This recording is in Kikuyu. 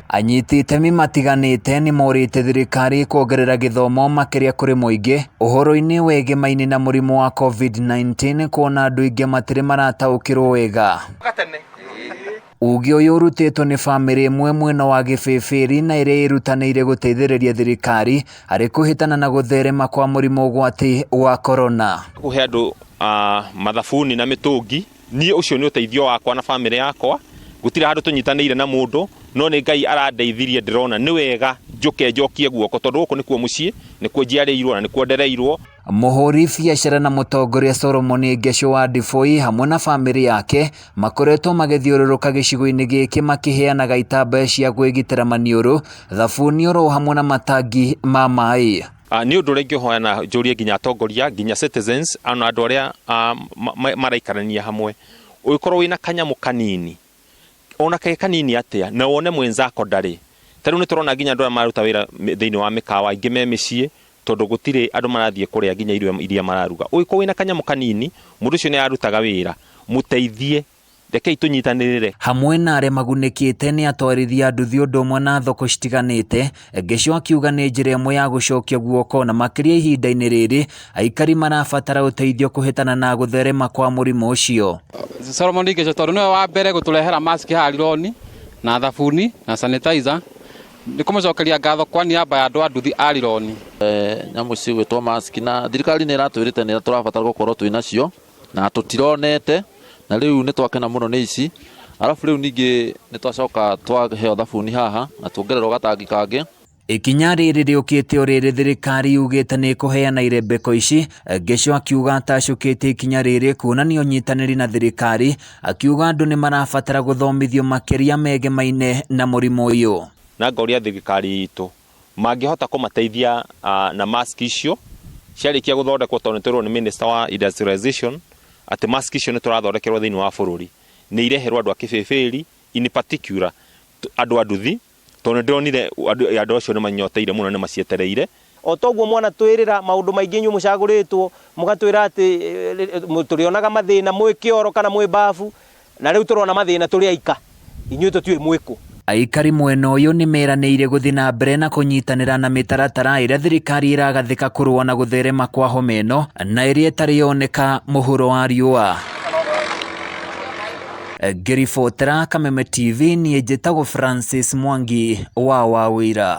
Anyiti itemi matiganĩte nĩ morĩte thirikari kuongerera gĩthomo makĩria kũrĩ mũingĩ ũhoro-inĩ wĩgĩmaine na mũrimũ wa Covid-19 kuona andũ aingĩ matirĩ marataũkĩrwo wega. Uge ũyũ ũrutĩtwo nĩ bamĩrĩ ĩmwe mwena wa Gĩbĩbĩri na ĩrĩa ĩrutanĩirie gũteithĩrĩria thirikari harĩ kũhĩtana na gũtherema kwa mũrimũ ũgwati wa corona. Kũhe andũ mathabuni na mĩtũngi, niĩ ũcio nĩ ũteithio wakwa na bamĩrĩ yakwa, gũtirĩ handũ tũnyitanĩire na mũndũ, no nĩ Ngai arandeithirie ndĩrona nĩ wega njũke njokie guoko tondũ gũkũ nĩkuo mũciĩ, nĩkuo njiarĩirwo na nĩkuo ndereirwo. Mũhũri biacara na mũtongoria Solomon Ngesho wa Ndiboi hamwe na bamĩrĩ yake makoretwo magĩthiũrũrũka gĩcigo-inĩ gĩkĩ makĩheanaga itambaya cia kwĩgitĩra maniũrũ, thabuni oro hamwe na matangi ma maĩ. Nĩ ũndũ ũrĩa ingĩhoya na njũrie nginya atongoria, nginya citizens, ona andũ arĩa maraikarania hamwe, ũngĩkorwo wĩna kanyamũ kanini, ona ke kanini atĩa, na wone mwenzako ndarĩ, ta rĩu nĩ tũrona nginya andũ arĩa mararuta wĩra thĩinĩ wa mĩkawa, aingĩ me mĩciĩ, tondũ gũtirĩ andũ marathiĩ kũrĩa nginya irio iria mararuga. Ũngĩkorwo wĩna kanyamũ kanini, mũndũ ũcio nĩ ararutaga wĩra, mũteithie, rekei tũnyitanĩrĩre. Hamwe na arĩa magunĩkĩte nĩ atwarithia a nduthi ũndũ ũmwe na thoko citiganĩte, Ngeco akiuga nĩ njĩra ĩmwe ya gũcokia guoko na makĩria ihinda-inĩ rĩrĩ aikari marabatara ũteithio kũhĩtana na gũtherema kwa mũrimũ ũcio. Solomon Ngeco tondũ nĩwe wa mbere gũtũrehera mask haha Rironi na thabuni na sanitizer, nĩ kũmũcokeria ngatho kwa niaba ya andũ a nduthi a Rironi. Nyamũ cigwĩtwo mask na thirikari nĩ ĩratwĩrĩte nĩ tũrabatara gũkorwo twĩ nacio na tũtironete na rĩu nĩ twakena mũno nĩ ici. Arabu rĩu ningĩ nĩ twacoka twaheo thabuni haha na tuongererwo gatangi kangĩ. Ikinya rĩrĩ rĩũkĩte o rĩrĩ thirikari yugĩte nĩ ĩkũheana irembeko ici, Ngeco akiuga atacũkĩtie ikinya rĩrĩ kuonania ũnyitanĩri na thirikari, akiuga andũ nĩ marabatara gũthomithio makĩria megemaine na mũrimũ ũyũ. Na ngoria thirikari itũ mangĩhota kũmateithia na mask icio ciarĩkia gũthondekwo, tondũ nĩ twĩrwo nĩ minister wa industrialization atĩ mask icio nĩ tũrathondekerwo thĩinĩ wa bũrũri, nĩ ireherwo andũ a Kĩbĩbĩri, in particular andũ a nduthi, tondũ nĩ ndĩronire andũ acio nĩ manyoteire mũno, nĩ macietereire. O toguo mwanatwĩrĩra maũndũ maingĩ inyuĩ mũcagũrĩtwo, mũgatwĩra atĩ tũrĩonaga mathĩna mwĩ kĩoro kana mwĩ mbabu, na rĩu tũrona mathĩna tũrĩ aika, inyuĩ tũtiũĩ mwĩ kũ. Aikari mwena ũyũ nĩ meranĩire gũthiĩ na mbere na kũnyitanĩra na mĩtaratara ĩrĩa thirikari ĩragathĩka kũrũa na gũtherema kwa homa ĩno na ĩrĩa ĩtarĩ yoneka mũhuro wa riũa. Ngĩribotera Kameme TV niĩ njĩtagwo Francis Mwangi wa Wawĩra.